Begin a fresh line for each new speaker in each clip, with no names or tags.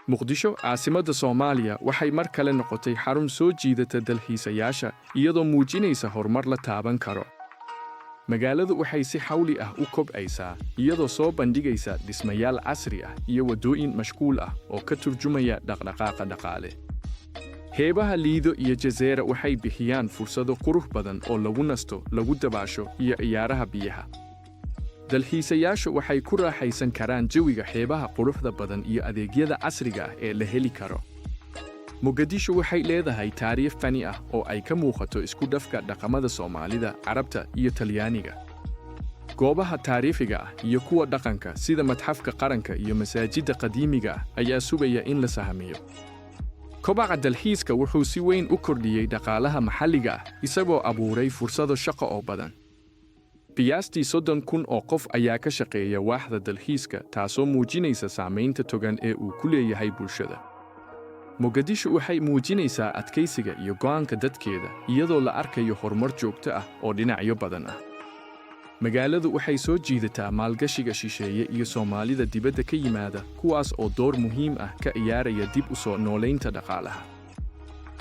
Muqdisho, caasimadda Soomaaliya, waxay mar kale noqotay xarun soo jiidata dalxiisayaasha, iyadoo muujinaysa horumar la taaban karo. Magaaladu waxay si xawli ah u kobcaysaa, iyadoo soo bandhigaysa dhismayaal casri ah iyo waddooyin mashquul ah oo ka turjumaya dhaqdhaqaaqa dhaqaale. Xeebaha Liido iyo Jazeera waxay bixiyaan fursado qurux badan oo lagu nasto, lagu dabaasho iyo ciyaaraha biyaha. Dalxiisayaashu waxay ku raaxaysan karaan jawiga xeebaha quruxda badan iyo adeegyada casriga ah ee la heli karo. Muqdisho waxay leedahay taariikh qani ah oo ay ka muuqato isku dhafka dhaqamada Soomaalida, Carabta iyo Talyaaniga. Goobaha taariikhiga ah iyo kuwa dhaqanka sida Madxafka Qaranka iyo masaajidda qadiimiga ah ayaa sugaya in la sahamiyo. Kobaca dalxiiska wuxuu si weyn u kordhiyey dhaqaalaha maxalliga ah, isagoo abuuray fursado shaqo oo badan. Qiyaastii 30,000 oo qof ayaa ka shaqeeya waaxda dalxiiska, taasoo muujinaysa saamaynta togan ee uu ku leeyahay bulshada. Muqdisho waxay muujinaysaa adkaysiga iyo go'aanka dadkeeda, iyadoo la arkayo horumar joogto ah oo dhinacyo badan ah. Magaaladu waxay soo jiidataa maalgashiga shisheeye iyo Soomaalida dibadda ka yimaada, kuwaas oo door muhiim ah ka ciyaaraya dib u soo noolaynta dhaqaalaha.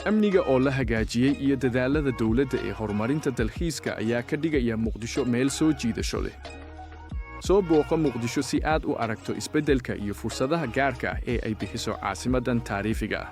Amniga oo la hagaajiyey iyo dadaallada dowladda ee horumarinta dalxiiska ayaa ka dhigaya Muqdisho meel soo jiidasho leh. Soo booqo Muqdisho si aad u aragto isbeddelka iyo fursadaha gaarka ah ee ay bixiso caasimaddan taariikhiga ah.